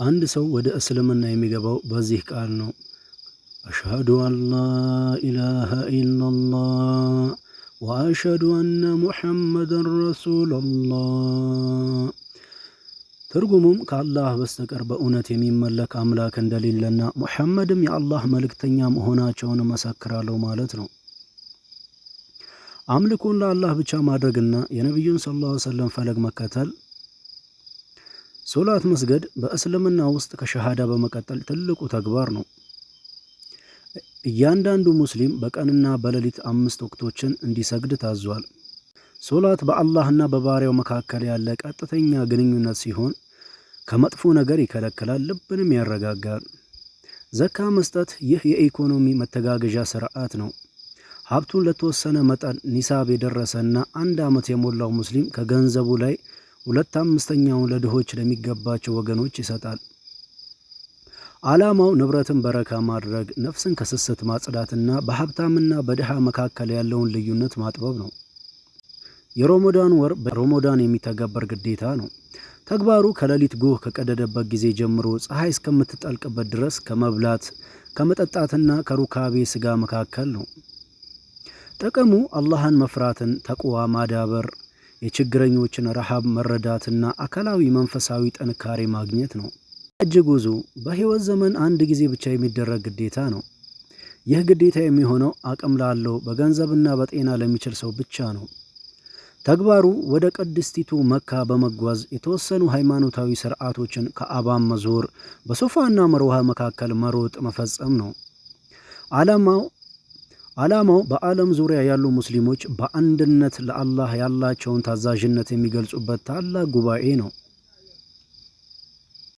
አንድ ሰው ወደ እስልምና የሚገባው በዚህ ቃል ነው። أشهد أن لا إله إلا الله وأشهد أن محمدا رسول الله። ትርጉሙም ከአላህ በስተቀር በእውነት የሚመለክ አምላክ እንደሌለና ሙሐመድም የአላህ መልእክተኛ መሆናቸውን እመሰክራለሁ ማለት ነው። አምልኮን ለአላህ ብቻ ማድረግና የነቢዩን صلى الله عليه وسلم ፈለግ መከተል። ሶላት መስገድ በእስልምና ውስጥ ከሸሃዳ በመቀጠል ትልቁ ተግባር ነው። እያንዳንዱ ሙስሊም በቀንና በሌሊት አምስት ወቅቶችን እንዲሰግድ ታዟል። ሶላት በአላህና በባሪያው መካከል ያለ ቀጥተኛ ግንኙነት ሲሆን ከመጥፎ ነገር ይከለክላል፣ ልብንም ያረጋጋል። ዘካ መስጠት፣ ይህ የኢኮኖሚ መተጋገዣ ስርዓት ነው። ሀብቱን ለተወሰነ መጠን ኒሳብ የደረሰና 1 ዓመት የሞላው ሙስሊም ከገንዘቡ ላይ ሁለት አምስተኛውን ለድሆች ለሚገባቸው ወገኖች ይሰጣል። ዓላማው ንብረትን በረካ ማድረግ፣ ነፍስን ከስስት ማጽዳትና በሀብታምና በድሃ መካከል ያለውን ልዩነት ማጥበብ ነው። የሮሞዳን ወር በሮሞዳን የሚተገበር ግዴታ ነው። ተግባሩ ከሌሊት ጎህ ከቀደደበት ጊዜ ጀምሮ ፀሐይ እስከምትጠልቅበት ድረስ ከመብላት፣ ከመጠጣትና ከሩካቤ ስጋ መካከል ነው። ጥቅሙ አላህን መፍራትን ተቅዋ ማዳበር፣ የችግረኞችን ረሃብ መረዳትና አካላዊ መንፈሳዊ ጥንካሬ ማግኘት ነው። ሐጅ ጉዞ በሕይወት ዘመን አንድ ጊዜ ብቻ የሚደረግ ግዴታ ነው። ይህ ግዴታ የሚሆነው አቅም ላለው፣ በገንዘብና በጤና ለሚችል ሰው ብቻ ነው። ተግባሩ ወደ ቅድስቲቱ መካ በመጓዝ የተወሰኑ ሃይማኖታዊ ስርዓቶችን ከአባም መዞር፣ በሶፋና መርዋህ መካከል መሮጥ መፈጸም ነው። ዓላማው በዓለም ዙሪያ ያሉ ሙስሊሞች በአንድነት ለአላህ ያላቸውን ታዛዥነት የሚገልጹበት ታላቅ ጉባኤ ነው።